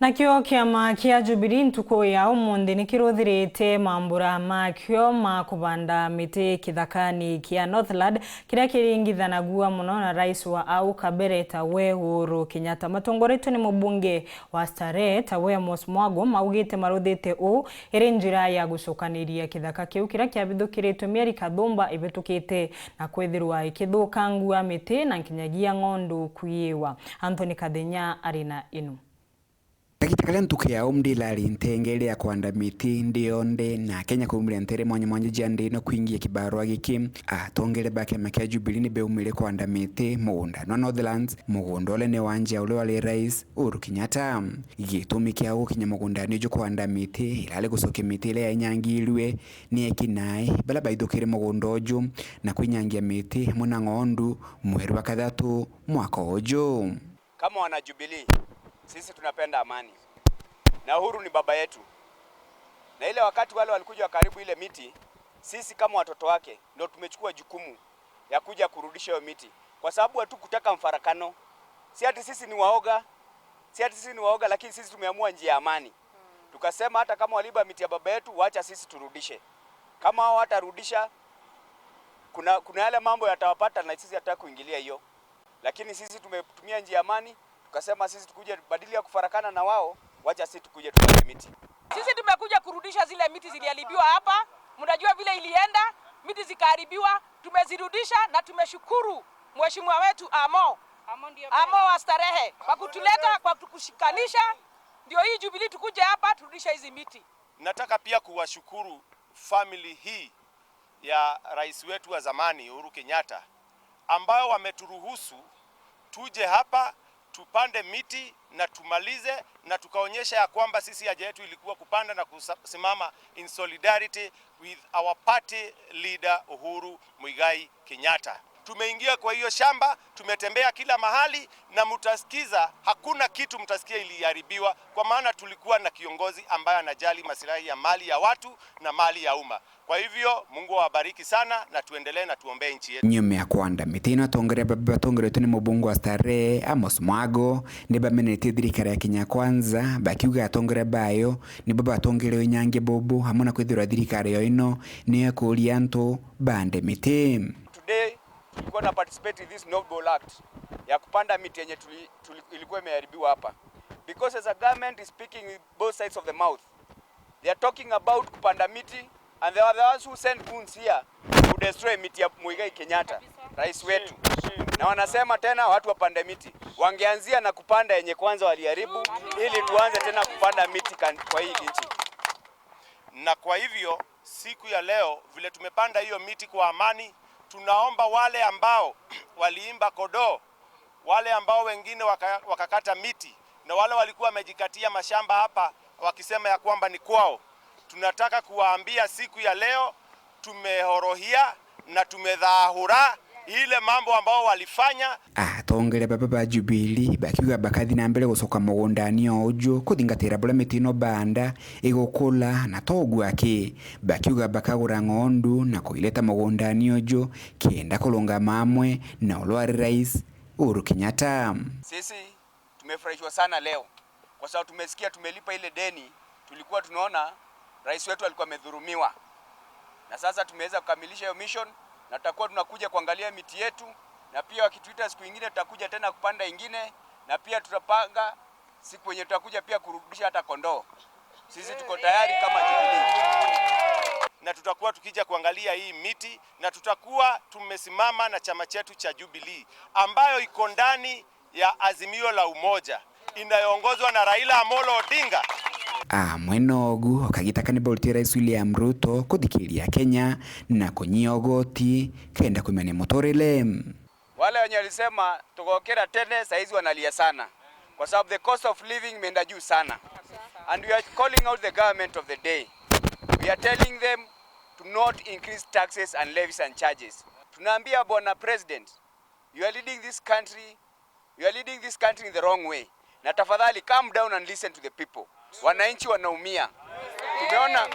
Nakio kiama kia Jubilee ntuku ya umuthi nikiruthirite mambura makio ma kubanda miti kithakani kia Northland kiria kiringithanagua muno na rais wa au kabere tawe Uhuru Kenyatta. Matongoretwe ni mubunge wa Starehe tawe Amos Mwago maugite maruthite uu iri njira ya gucokaniria kithaka kiu kiria kiabithukiritwe mieri kathumba ibitukite na kwithirwa ikithukangua miti na nkinyagia ng'ondu kuiwa. Anthony Kathenya ari na inu. Kagita karia ntuku ya umndi ilari ntenge ya kwanda miti ndi yonde na Kenya kuumiria ntere mwanya mwanya jia ndi no kwingia kibarua giki. Atongere ba kiama kia Jubilee ni beumire kwanda miti mugunda no Northlands mugunda ule ni wanja ule wali rais Uhuru Kenyatta. Gitumi kia gukinya mugunda ni kwanda miti ilale gucokia miti ile yainyangirwe ni ekinae bala baithukire mugunda uju na kwinyangia miti muna ng'ondu mweri wa kathatu mwaka uju. Kama wana Jubilee, sisi tunapenda amani na Uhuru ni baba yetu, na ile wakati wale walikuja karibu ile miti, sisi kama watoto wake ndio tumechukua jukumu ya kuja kurudisha hiyo miti, kwa sababu hatukutaka mfarakano. Si ati sisi ni waoga, si ati sisi ni waoga, lakini sisi tumeamua njia ya amani. Tukasema hata kama waliba miti ya baba yetu, wacha sisi turudishe. Kama hao hawatarudisha, kuna yale mambo yatawapata, na sisi hatutaki kuingilia hiyo, lakini sisi tumetumia njia ya amani. Tukasema sisi tukuje badili ya kufarakana na wao, wacha sisi tukuje tupande miti. Sisi tumekuja kurudisha zile miti ziliharibiwa hapa. Mnajua vile ilienda, miti zikaharibiwa, tumezirudisha na tumeshukuru mheshimiwa wetu Amo wa Starehe kwa kutuleta, kwa kutushikanisha, ndio hii Jubilee tukuje hapa turudisha hizi miti. Nataka pia kuwashukuru family hii ya rais wetu wa zamani Uhuru Kenyatta ambao wameturuhusu tuje hapa tupande miti na tumalize na tukaonyesha ya kwamba sisi haja yetu ilikuwa kupanda na kusimama in solidarity with our party leader Uhuru Muigai Kenyatta. Tumeingia kwa hiyo shamba, tumetembea kila mahali na mutasikiza, hakuna kitu mtasikia iliharibiwa, kwa maana tulikuwa na kiongozi ambaye anajali masilahi ya mali ya watu na mali ya umma. Kwa hivyo Mungu awabariki sana na tuendelee na tuombee nchi yetu. Nyuma ya kwanda miti ino atongoria batongoretwe ni mubunge wa Starehe Amos Mwago ni bamenetie thirikari ya Kenya Kwanza bakiuga atongoria bayo nibo batongerewe nyange bobo hamwe na kwithirwa thirikari yo ino niyo ekuria antu bande miti. Today tulikuwa na participate in this noble act ya kupanda miti yenye ilikuwa imeharibiwa hapa, because as a government is speaking with both sides of the mouth. They are talking about kupanda miti and they are the ones who send goons here to destroy miti ya Muigai Kenyatta, rais wetu. Na wanasema tena watu wapande miti. Wangeanzia na kupanda yenye kwanza waliharibu ili tuanze tena kupanda miti kwa hii nchi. Na kwa hivyo siku ya leo vile tumepanda hiyo miti kwa amani, tunaomba wale ambao waliimba kodoo, wale ambao wengine wakakata miti na wale walikuwa wamejikatia mashamba hapa wakisema ya kwamba ni kwao, tunataka kuwaambia siku ya leo tumehorohia na tumedhahura ile mambo ambao walifanya. Atongere baba ba Jubilee bakiuga bakathi na mbere gucoka mugundani o uju kuthingatira buria miti ino banda igukula na toguo aki bakiuga bakagura ng'ondu na kuileta mugundani uju kienda kulunga mamwe na ulwari rais Uhuru Kenyatta. Sisi tumefurahishwa sana leo kwa sababu tumesikia tumelipa ile deni tulikuwa tunaona rais wetu alikuwa amedhulumiwa, na sasa tumeweza kukamilisha hiyo mission na tutakuwa tunakuja kuangalia miti yetu, na pia wakituita siku nyingine tutakuja tena kupanda ingine, na pia tutapanga siku yenye tutakuja pia kurudisha hata kondoo. Sisi tuko tayari kama Jubilee. Na tutakuwa tukija kuangalia hii miti na tutakuwa tumesimama na chama chetu cha Jubilee ambayo iko ndani ya Azimio la Umoja inayoongozwa na Raila Amolo Odinga. Mwena ogu okagita nibautie Rais William Ruto kuthikiria Kenya na kunyia ugoti kenda kumenia muturire. Wale wenye walisema tukokera tene saizi wanalia sana kwa sababu the cost of living imeenda juu sana, and we are calling out the government of the day. We are telling them to not increase taxes and levies and charges. Tunaambia Bwana President, you are leading this country, you are leading this country in the wrong way. Na tafadhali calm down and listen to the people. Wananchi wanaumia. Tumeona,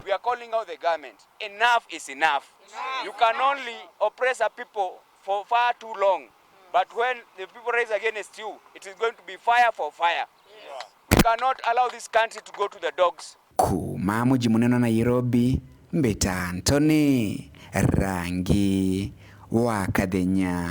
we are calling out the government. Enough is enough. You can only oppress a people for far too long. But when the people rise against you, it is going to be fire for fire. We cannot allow this country to go to the dogs. Kuma muji munene wa Nairobi, Mbita Anthony Rangi wa Kathenya.